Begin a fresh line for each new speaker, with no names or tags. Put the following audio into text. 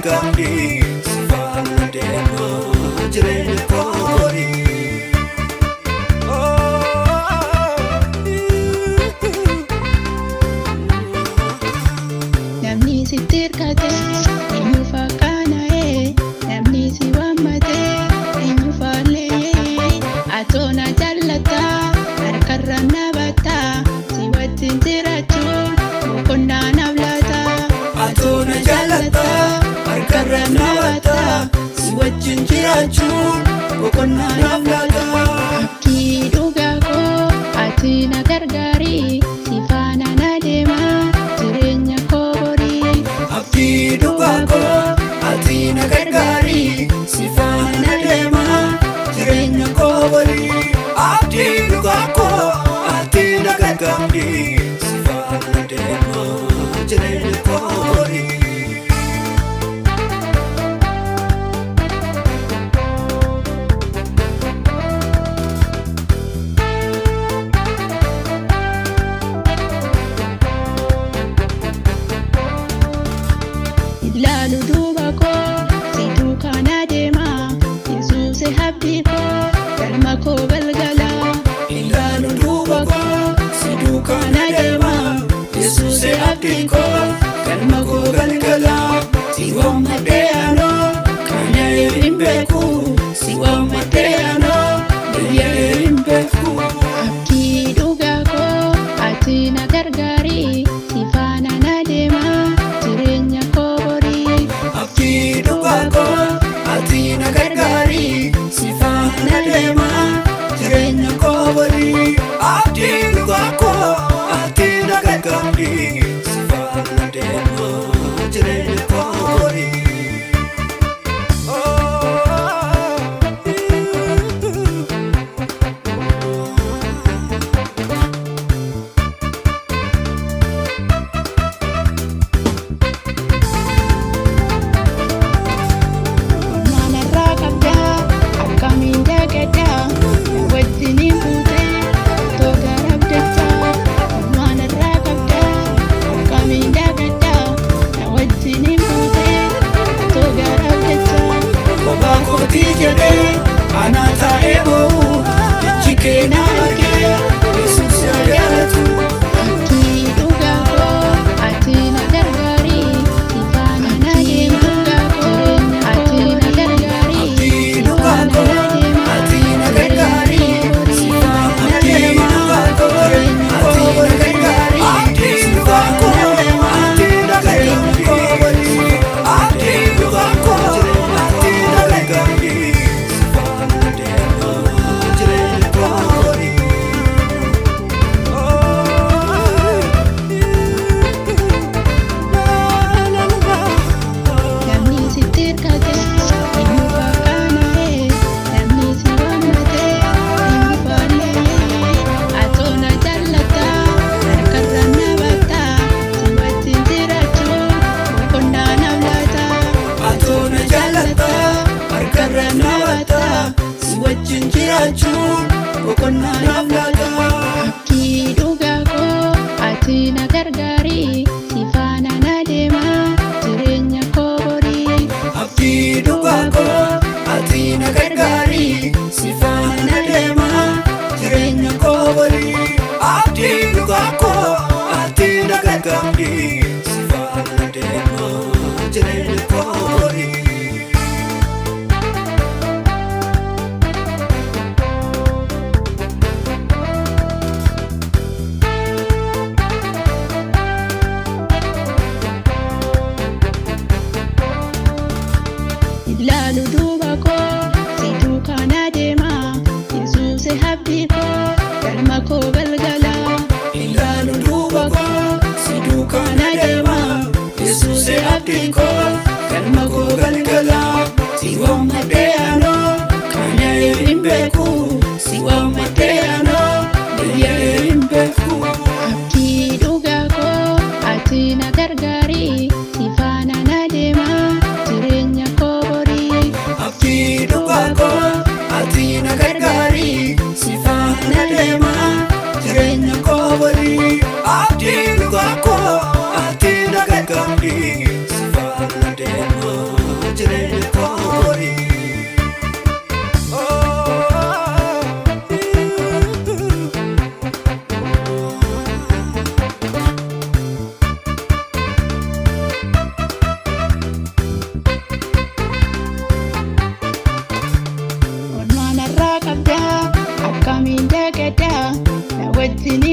gargaari, si faana deema jireenya koori.
Namni sitti hirkate eenyu fakkaana'ee, namni si waammate eenyu faallee. Atoo na jaallatta, harkarra na batta, si wajjin jiraachuun boqonnaa naaf laata.
Atoo na jaalatta, harkarra na batta, si wajjin jiraachuun boqonnaa naaf laata.
Abdii dhugaa koo, ati na gargaari, si faana na deema jireenya koo borii.
Abdii dhugaa koo, ati na gargaari, si faana deema jireenya koo borii. Abdii dhugaa koo, ati na gargaari, si faana deema jireenya koo borii.
Ilaalu duuba koo, si duukaa na deema, Yesuus abdii koo, galma koo galgala.
Ilaalu duuba koo, si duukaa na deema, Yesuus abdii koo, galma koo galgala. Si waammadhee anoo qaana'ee hin beeku, si waammadhee anoo biyya'ee hin beeku.
Abdii dhugaa koo, ati na gargaari, si faana na deema jireenya koo borii.
Abdii dhugaa koo, ati na gargaari, si faana deema jireenya koo borii. Abdii dhugaa koo, ati na gargaari, si faana deema jireenya koo borii.
Manarraa qabdaa akkamiin dagaddaa, na wajjiniin buutee otoo gara abdachaa. Manarraa qabdaa akkamiin dagaddaa, na wajjiniin buutee otoo gara abdachaa.
Kophaa kootii jedhee anaa taa'ee boo'u, ijji kee na argee, Yesuus yaa galatu.
Abdii dhugaa koo, ati na gargaari, si faana na deema jireenya, ati na gargaari,
Abdii
si
dhugaa
faana
koo,
na deema
ati na gargaari, si faana deema ati na gargaari. Abdii dhugaa koo, ati na gargaari, abdii dhugaa koo, ati na gargaari, si faana deema jireenya koo.
Namni sitti hirkate eenyu fakkaana'ee, namni si waammate eenyu faallee. Atoo na jaallatta, harkarra na batta, si wajjin jiraachuun boqonnaa naaf laata.
Atoo na jaalatta, harkarra na batta, si wajjin jiraachuun boqonnaa naaf laata.
Abdii dhugaa koo, ati na gargaari, si faana na deema jireenya koo borii.
Abdii dhugaa koo, ati na gargaari, si faana deema jireenya koo borii. Abdii dhugaa koo, ati na gargaari, si faana deema jireenya koo borii.
Ilaalu duuba koo, si duukaa na deema, Yesuus abdii koo, galma koo galgala.
Ilaalu duuba koo, si duukaa na deema, Yesuus abdii koo, galma koo galgala. Si waammadhee anoo qaana'ee hin beeku, si waammadhee anoo biyya'ee hin beeku.
Abdii dhugaa koo, ati na gargaari, si faana na deema jireenya koo borii.
Abdii dhugaa koo, ati na gargaari, si faana deema jireenya koo borii. Abdii dhugaa koo, ati na gargaari, si faana deema.
Wajjin.